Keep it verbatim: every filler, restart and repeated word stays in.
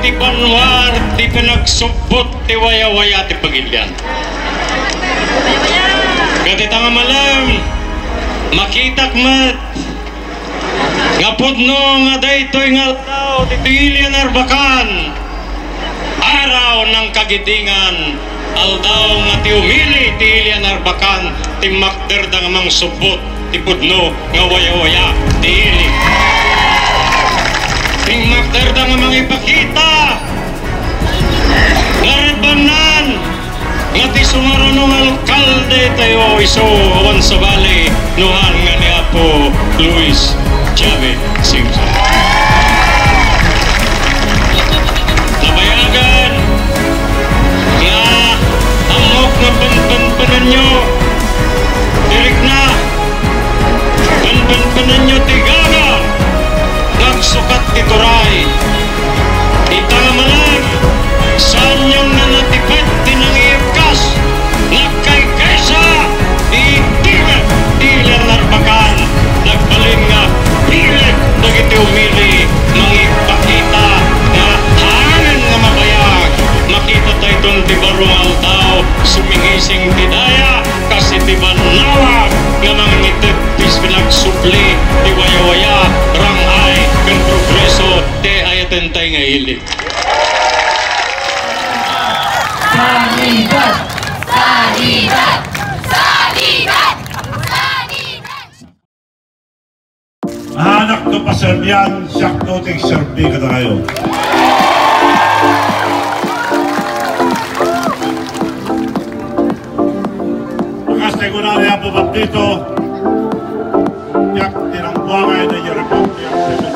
Ti banua ti panagsubbot ti wayawaya ti pagilian. Ket ita nga malem, makitak met nga pudno nga daytoy nga aldaw ditoy Ilian Arbacan, araw ng kagitingan, aldaw nga ti umili ti Ilian Arbacan, timmakderda nga mangsubbot ti pudno nga wayawaya ti ili. Timmakderda nga mangipakita nga rebannan nga ti sumaruno nga alkalde tayo isu awan sabali, nuhan nga ni Apo Luis Chavez Singson. Nabayagan nga ammok nga penpenpenenyo ti rikna, penpenpenenyo ti gaga nga agsukat ti turay. Ita nga malem, saanyo nga natipet ti nangiibkas, nagkaykaysa ti timek ti Ilian Arbacan, nagbalin nga bileg dagiti umili, mangipakita nga anen nga mabayag. Makita tayton ti baro nga aldaw, sumingising ti daya, kas iti bannawag nga mangngitid ti pinagsubli ti wayawaya, rang-ay, ken progreso ti ayatentay nga ili. Sanidad! Sanidad! Sanidad! Sanidad! Anak to paserbian, siak to ti serbi kadakayo. Bakas ti kuna ni Apo Pablito, siak ti nangbuangay daydi Republic.